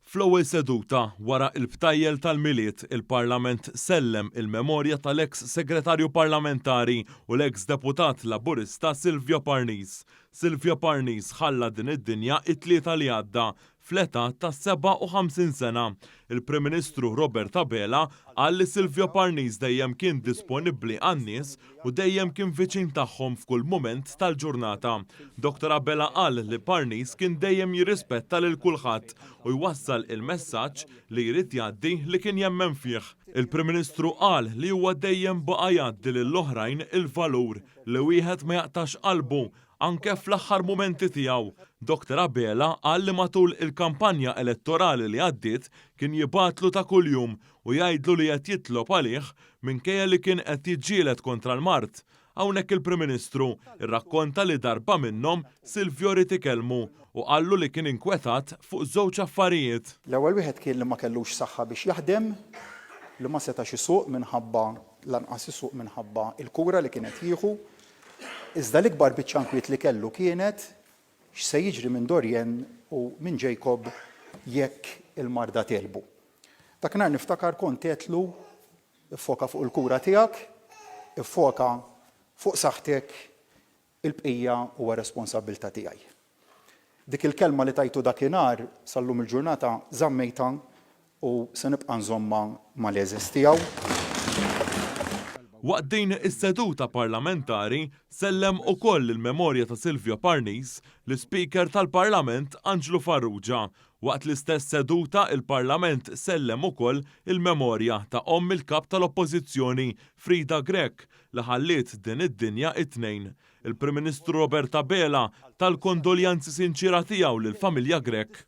Fl-ewwel seduta wara l-btajjel tal-Milied, il-Parlament sellem il-memorja tal-eks Segretarju Parlamentari u l-eks Deputat Laburista Silvio Parnis. Silvio Parnis ħalla din id-dinja t-Tlieta li għadda fl-età ta' 57 sena. Il-Prim Ministru Robert Abela qal li Silvio Parnis dejjem kien disponibbli għan-nies u dejjem kien viċin tagħhom f'kull mument tal-ġurnata. Dottor Abela qal li Parnis kien dejjem jirrispetta lil kulħadd u jwassal il-messaġġ li jrid jgħaddi li kien jemmen fih. Il-Prim Ministru qal li huwa dejjem baqa' jgħaddi lill-oħrajn il-valur li wieħed ma jaqtax qalbu anke fl-aħħar mumenti tiegħu. Dottor Abela qal li matul il-kampanja elettorali li għaddiet kien jibgħatlu ta' kuljum u jgħidlu li qed jitlob għalih minkejja li kien qed jiġġieled kontra l-mard. Hawnhekk il-Prim Ministru rrakkonta li darba minnhom Silvio ried ikellmu u qallu li kien inkwetat fuq żewġ affarijiet. L-ewwel wieħed kien li ma kellux saħħa biex jaħdem, li ma setax isuq minħabba lanqas isuq minħabba l-kura li kien qed jieħu. Iżda l-ikbar biċċa nkwiet li kellu kienet x'se jiġri minn Dorianne u minn Jacob jekk il-marda tegħlbu. Dakinhar niftakar kont għedtlu ffoka fuq il-kura tiegħek, iffoka fuq saħħtek, il-bqija huwa responsabbiltà tiegħi. Dik il-kelma li tajtu dakinhar sal-lum il-ġurnata żammejtha u se nibqa' nżommha mal-għeżież tiegħu. Waqt din is-seduta parlamentari sellem ukoll il-memorja ta' Silvio Parnis l-Ispeaker tal-Parlament Anġlu Farrugia. Waqt l-istess seduta il-Parlament sellem ukoll il-memorja ta' omm il-Kap tal-Oppożizzjoni Frida Grech li ħalliet din id-dinja it-Tnejn. Il-Prim Ministru Robert Abela ta l-kondoljanzi sinċiera tiegħu lill-familja Grech.